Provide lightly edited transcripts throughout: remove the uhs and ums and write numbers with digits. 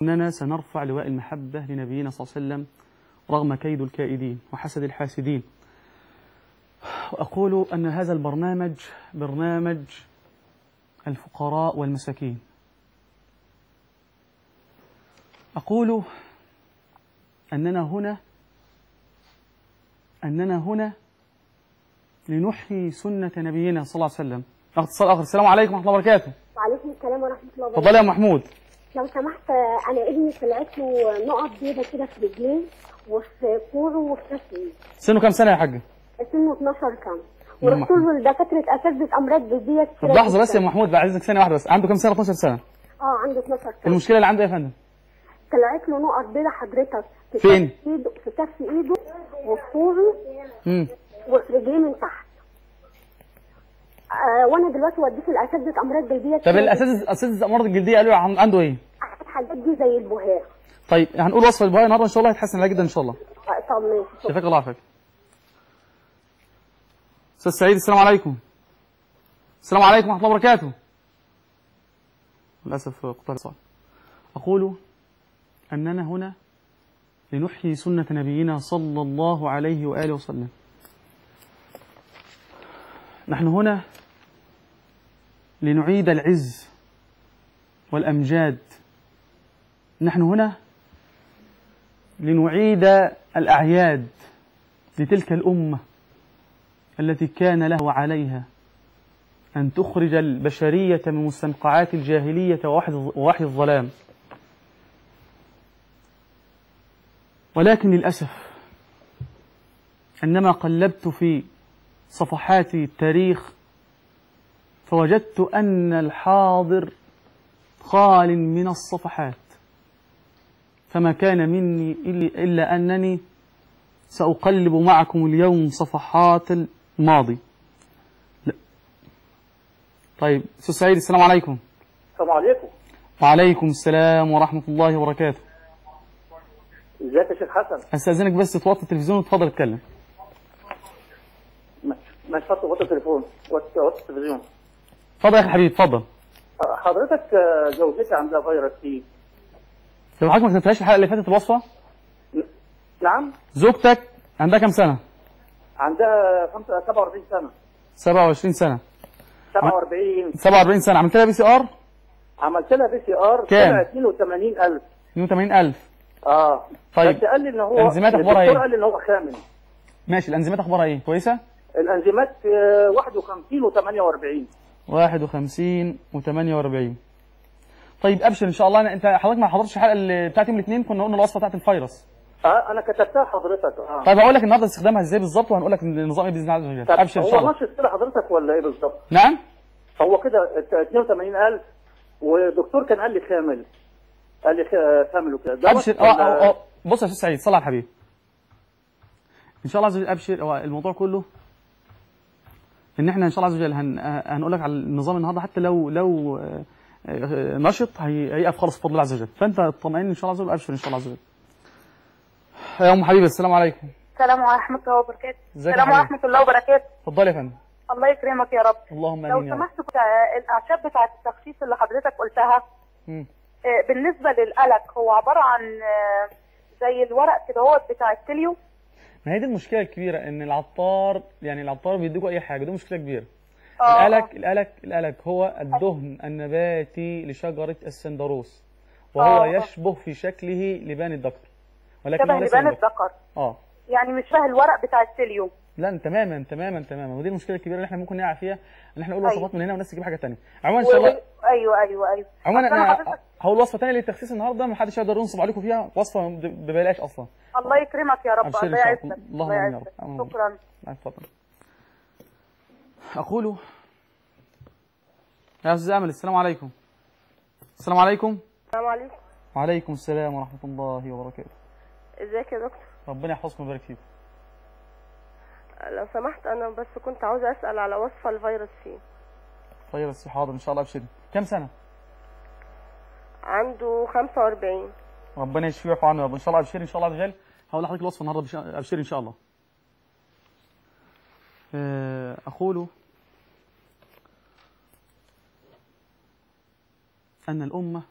أننا سنرفع لواء المحبة لنبينا صلى الله عليه وسلم رغم كيد الكائدين وحسد الحاسدين. وأقول أن هذا البرنامج برنامج الفقراء والمساكين. أقول أننا هنا لنحيي سنة نبينا صلى الله عليه وسلم. اتصال آخر. السلام عليكم ورحمة الله وبركاته. وعليكم السلام ورحمة الله وبركاته. اتفضل يا محمود. لو سمحت، أنا ابني طلعت له نقط بيضة كده في رجليه وفي كوعه وفي راسه. سنة كام سنة يا حاجة؟ سنة 12 سنة. ورحت له لدكاترة أساتذة أمراض جلدية. طب لحظة بس يا محمود، بعد إذنك ثانية واحدة بس. عنده كام سنة؟ 12 سنة. اه عنده 12 سنة. المشكلة اللي عنده إيه يا فندم؟ طلعت له نقط بيضة حضرتك في فين؟ في كف إيده وفي كوعه وفي رجليه من تحت. وانا دلوقتي وديته لاساتذه امراض جلدية. طب الاساتذة امراض الجلدية قالوا عنده ايه؟ الحاجات دي زي البهاق. طيب هنقول وصفه البهاق النهارده ان شاء الله، هيتحسن عليها جدا ان شاء الله. طب ماشي. شفاك الله عافاك. استاذ سعيد، السلام عليكم. السلام عليكم ورحمة الله وبركاته. للاسف قطع الاتصال. اقول اننا هنا لنحيي سنة نبينا صلى الله عليه واله وسلم. نحن هنا لنعيد العز والأمجاد. نحن هنا لنعيد الأعياد لتلك الأمة التي كان لها وعليها أن تخرج البشرية من مستنقعات الجاهلية ووحي الظلام. ولكن للأسف عندما قلبت في صفحات التاريخ فوجدت أن الحاضر خال من الصفحات، فما كان مني إلا أنني سأقلب معكم اليوم صفحات الماضي. لا. طيب أستاذ سعيد، السلام عليكم. السلام عليكم. وعليكم السلام ورحمة الله وبركاته. ازيك يا شيخ حسن؟ أستأذنك بس توطي التلفزيون وتفضل اتكلم. مش حاطط وطي التليفون، وطي التلفزيون. اتفضل يا اخي حبيبي، اتفضل. حضرتك زوجتي عندها فيروس سي. لو حضرتك ما كتبتهاش الحلقة اللي فاتت الوصفة؟ نعم. زوجتك عندها كام سنة؟ عندها 47 سنة. 27 سنة. 47. 47 سنة. عملت لها PCR؟ عملت لها PCR. كام؟ 82000. 82000. اه. طيب بس قال لي ان هو الانزيمات اخبارها ايه؟ الدكتور قال لي ان هو خامل. ماشي، الانزيمات اخبارها ايه؟ كويسة؟ الانزيمات 51 و48. 51 و48. طيب ابشر ان شاء الله. انت حضرتك ما حضرتش الحلقة اللي بتاعت يوم الاثنين، كنا قلنا الوصفة بتاعت الفيروس. انا كتبتها حضرتك. طيب هقول لك النهارده استخدامها ازاي بالظبط، وهنقول لك النظام ايه باذن الله عز وجل. ابشر ان شاء الله. هو نشط كده حضرتك ولا ايه بالظبط؟ نعم؟ هو كده 82000، والدكتور كان قال لي خامل. قال لي خامل وكده. ابشر. بص يا استاذ سعيد، صلى على الحبيب. ان شاء الله عز وجل ابشر. هو الموضوع كله ان احنا ان شاء الله عز وجل هنقول لك على النظام النهارده، حتى لو نشط هيقف خالص بفضل الله عز وجل، فانت اطمئن ان شاء الله عز وجل، ابشر ان شاء الله عز وجل. يا ام حبيبي، السلام عليكم. السلام ورحمة الله وبركاته. السلام ورحمة الله وبركاته. اتفضلي يا فندم. الله يكرمك يا رب. اللهم امين. لو سمحت، الاعشاب بتاعه التخسيس اللي حضرتك قلتها، بالنسبة للقلق هو عبارة عن زي الورق كده هو بتاع التليو. ما هي دي المشكلة الكبيرة، ان العطار يعني العطار بيديكوا اي حاجة، دي مشكلة كبيرة. القلق هو الدهن النباتي لشجرة السندروس، وهو يشبه في شكله لبان الذكر، ولكن شبه لبان الذكر. يعني مش شبه الورق بتاع التليو. لا تماما تماما تماما، ودي المشكلة الكبيرة اللي احنا ممكن نقع فيها، ان احنا نقول وصفات من هنا والناس تجيب حاجة ثانية. عموما ان شاء الله. ايوه ايوه ايوه. عموما انا هقول وصفه ثانية للتخسيس النهارده، ما حدش يقدر ينصب عليكم فيها، وصفه ببلاش اصلا. الله يكرمك يا رب، الله يعزك. اللهم امين يا رب. شكرا. اتفضل. اقول يا استاذ امل، السلام عليكم. السلام عليكم. السلام عليكم. وعليكم السلام ورحمة الله وبركاته. ازيك يا دكتور؟ ربنا يحفظكم ويبارك فيكم. لو سمحت، انا بس كنت عاوزه اسال على وصفه الفيروس سي. فيروس سي، حاضر ان شاء الله. ابشري. كم سنة؟ عنده 45. ربنا يشفيه ويعفو عنه يا رب ان شاء الله. ابشري ان شاء الله عز وجل. هقول لحضرتك الوصفة النهارده، ابشري ان شاء الله. اقول ان الامة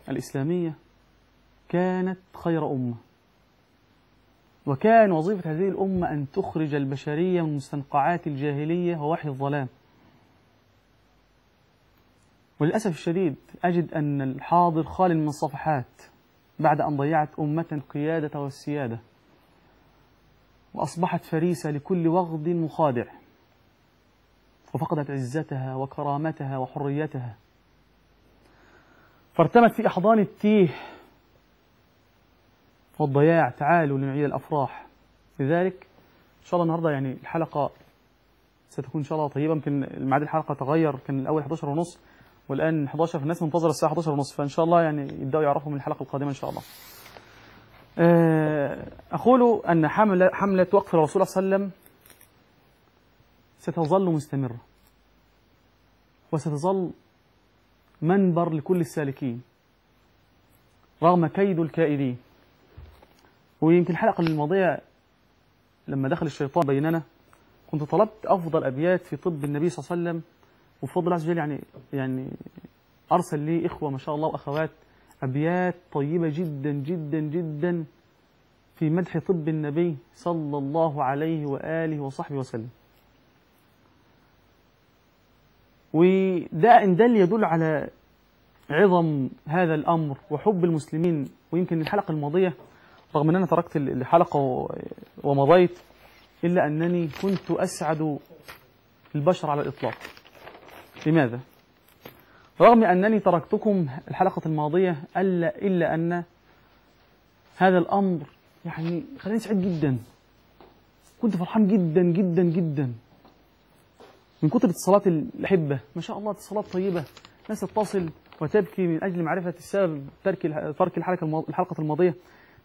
الإسلامية كانت خير أمة، وكان وظيفة هذه الأمة أن تخرج البشرية من مستنقعات الجاهلية ووحي الظلام. وللأسف الشديد أجد أن الحاضر خال من الصفحات بعد أن ضيعت أمة القيادة والسيادة، وأصبحت فريسة لكل وغد مخادع، وفقدت عزتها وكرامتها وحريتها، فارتمت في أحضان التيه والضياع. تعالوا لنعيد الأفراح. لذلك إن شاء الله النهاردة يعني الحلقة ستكون إن شاء الله طيبة. يمكن ميعاد الحلقة تغير، كان الأول 11:30 والآن 11، فالناس منتظرة الساعة 11:30، فإن شاء الله يعني يبدأوا يعرفوا من الحلقة القادمة إن شاء الله. أقول أن حملة وقف الرسول صلى الله عليه وسلم ستظل مستمرة، وستظل منبر لكل السالكين رغم كيد الكائدين. ويمكن الحلقة الماضية لما دخل الشيطان بيننا كنت طلبت أفضل أبيات في طب النبي صلى الله عليه وسلم، وبفضل الله عز وجل يعني أرسل لي إخوة ما شاء الله وأخوات أبيات طيبة جدا جدا جدا في مدح طب النبي صلى الله عليه وآله وصحبه وسلم. وده إن دل يدل على عظم هذا الأمر وحب المسلمين. ويمكن الحلقة الماضية رغم أن أنا تركت الحلقة ومضيت، إلا أنني كنت أسعد البشر على الإطلاق. لماذا؟ رغم أنني تركتكم الحلقة الماضية إلا أن هذا الأمر يعني خلاني سعيد جدا، كنت فرحان جدا جدا جدا من كتر اتصالات الأحبة، ما شاء الله اتصالات طيبة، ناس تتصل وتبكي من أجل معرفة السبب ترك الحلقة الماضية.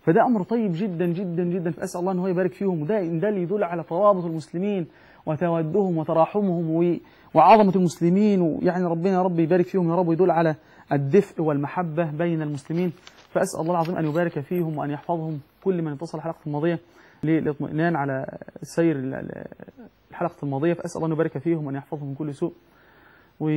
فده أمر طيب جدا جدا جدا، فأسأل الله أن هو يبارك فيهم. وده اللي يدل على ترابط المسلمين وتودهم وتراحمهم وعظمة المسلمين، ويعني ربنا يا رب يبارك فيهم يا رب، ويدل على الدفء والمحبة بين المسلمين. فأسأل الله العظيم أن يبارك فيهم وأن يحفظهم. كل من اتصل الحلقة الماضية للاطمئنان على سير الحلقة الماضية، فأسأل الله أن يبارك فيهم وأن يحفظهم من كل سوء. و